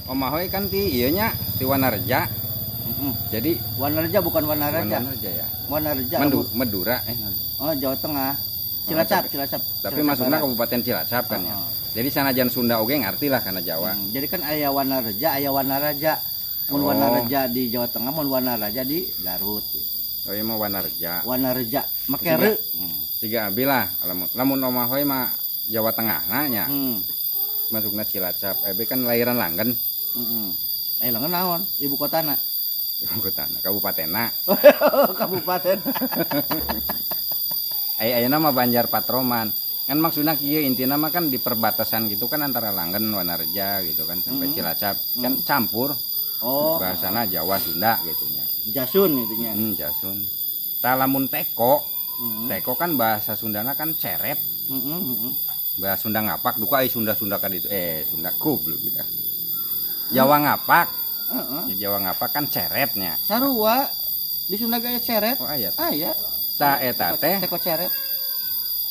Omahoy kan ti ieu nya ti Wanareja. Jadi Wanareja bukan Wanaraja. Wanareja ya. Wanareja. Madura Oh, Jawa Tengah. Cilacap, Oh, Cilacap. tapi Cilacap masukna Barat. Kabupaten Cilacap kan ya. Oh. Jadi sanajan Sunda oge ngarti lah karena Jawa. Jadi kan aya Wanareja, aya Wanaraja. Mun Oh. Wanareja di Jawa Tengah, mun Wanaraja di Garut gitu. Oh iya mah Wanareja. Wanareja make re. Siga abi lah lamun Omahoy mah Jawa Tengah nya. Masukna Cilacap. Abi kan lahiran Langgen. Heeh. Langgen naon? Ibu kotana. Ibu kotana, kabupatenna. Kabupaten. Ayeuna mah Banjar Patroman. Kan maksudna kieu intina mah kan di perbatasan gitu kan antara Langgen, Wanareja gitu kan sampai Cilacap. Kan campur. Oh. Bahasana Jawa Sunda gitu nya. Jasun itunya. Jasun. Tah lamun teko. Teko kan bahasa Sundana kan ceret. Bahasa Sunda ngapak duka ai Sunda-Sunda kan itu Sunda goblok gitu. Jawa ngapak. Di Jawa ngapak kan ceretnya. Sarua di Sunda gaya ceret. Oh aya. Aya. Tah eta teh. Teko ceret.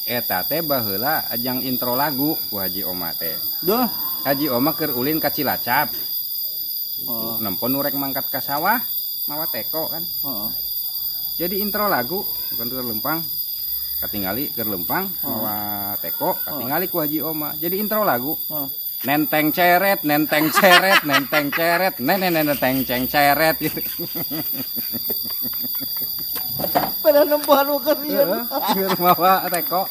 Eta teh baheula ajang intro lagu ku Haji Oma teh. Duh. Haji Oma keur ulin ka Cilacap. Oh. Nempo nu rek mangkat ka sawah mawa teko kan. Oh. Jadi intro lagu bukan keur lempang. Katingali keur lempang mawa teko, katingali ku Haji Oma. Jadi intro lagu. Oh. Nenteng ceret, nenteng ceret, nenteng ceret, nenteng ceng ceret gitu. Pada nempohan nu keur ieu. Heeh, keur mawa teko.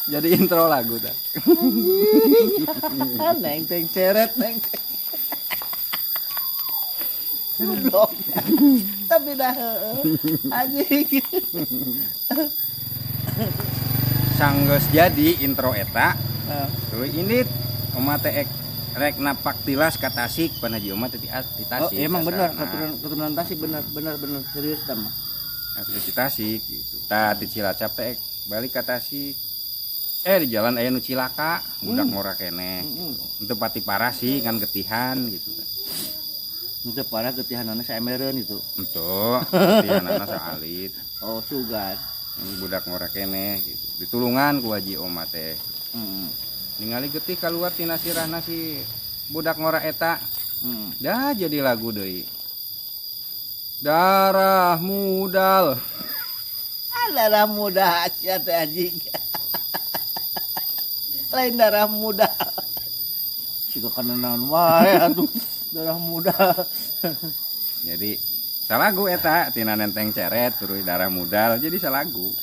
Jadi intro lagu tah. Nenteng ceret, nenteng. Goblok. Tapi dah heeh. Anjing. Sanggeus jadi intro eta. Heeh. Tuluy indit Oma teh rek napak tilas ka Tasik, pan Haji Oma teh di Tasik. Oh, emang benar, kasarna. keturunan Tasik benar, benar, benar, serius dah mah. Asli di Tasik gitu. Tah di Cilacap teh balik ka Tasik. Di jalan aya nu cilaka, budak ngora keneh. Henteu pati parah sih, kan getihan gitu kan. Henteu parah getihanana saemereun itu. Henteu, getihanana saalit. Oh, sugan. Budak ngora keneh gitu. Ditulungan ku Haji Oma teh. Ningali getih keluar tina sirahna si budak ngora eta. Dah jadi lagu deui. Darah mudal. Ah, darah muda sia teh anjing. Lain darah muda. Siga kana naon wae atuh darah muda. Jadi salagu eta tina nenteng ceret terus darah mudal jadi salagu.